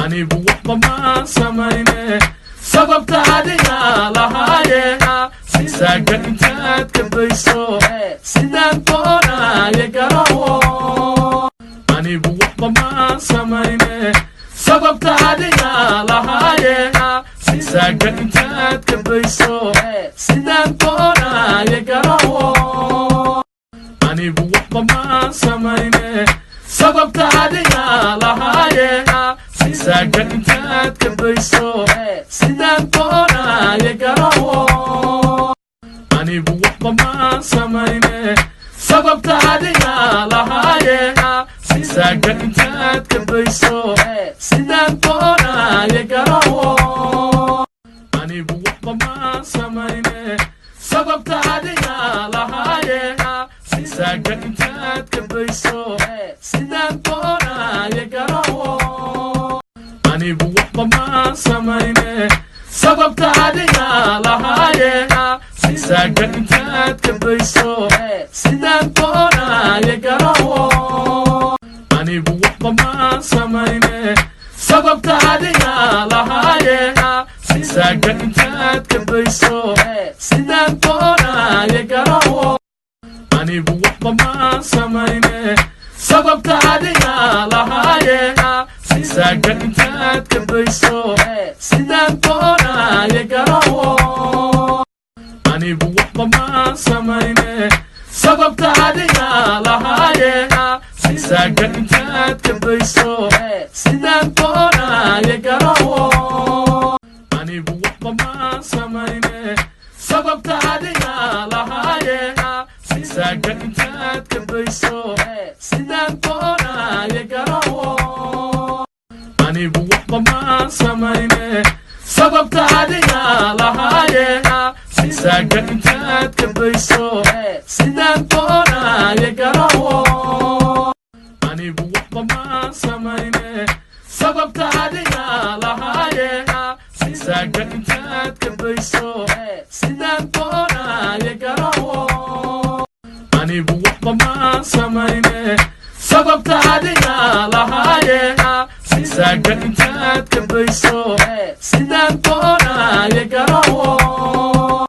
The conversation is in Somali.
Anigu waxba maan samayne, sababta adiga lahaaye. Saaga intaad ka dayso, sidaan doonaaye garo. Anigu waxba maan samayne, sababta adiga lahaaye. Saaga intaad ka dayso, sidaan doonaaye garo. Anigu waxba maan samayne, sababta adiga lahaaye. Saaga intaad ka dayso, sidaan doonaaye garo. Anigu waxba maan samayne, sababta adiga lahaaye. Saaga intaad ka dayso, sidaan doonaaye garo. Anigu waxba maan samayne, sababta adiga lahaaye. Saaga intaad ka dayso, sidaan doonaaye garo. Anigu waxba maan samayne, sababta adiga lahaaye. Saaga intaad ka dayso, sidaan doonaaye garo. Anigu waxba maan samayne, sababta adiga lahaaye. Saaga intaad ka dayso, sidaan doonaaye garo. Anigu waxba maan samayne, sababta adiga lahaaye. Saaga intaad ka dayso, sidaan doonaaye garo. Anigu waxba maan samayne, sababta adiga lahaaye. Saaga intaad ka dayso, sidaan doonaaye garo. Anigu waxba maan samayne, sababta adiga lahaaye. Saaga intaad ka dayso, sidaan doonaaye garo. Anigu waxba maan samayne, sababta adiga lahaaye. Saaga intaad ka dayso, sidaan doonaaye garo. Anigu waxba maan samayne, sababta adiga lahaaye. Saaga intaad ka dayso, sidaan doonaaye garo. Anigu waxba maan samayne, sababta adiga lahaaye. Saaga intaad ka dayso, sidaan doonaaye garo.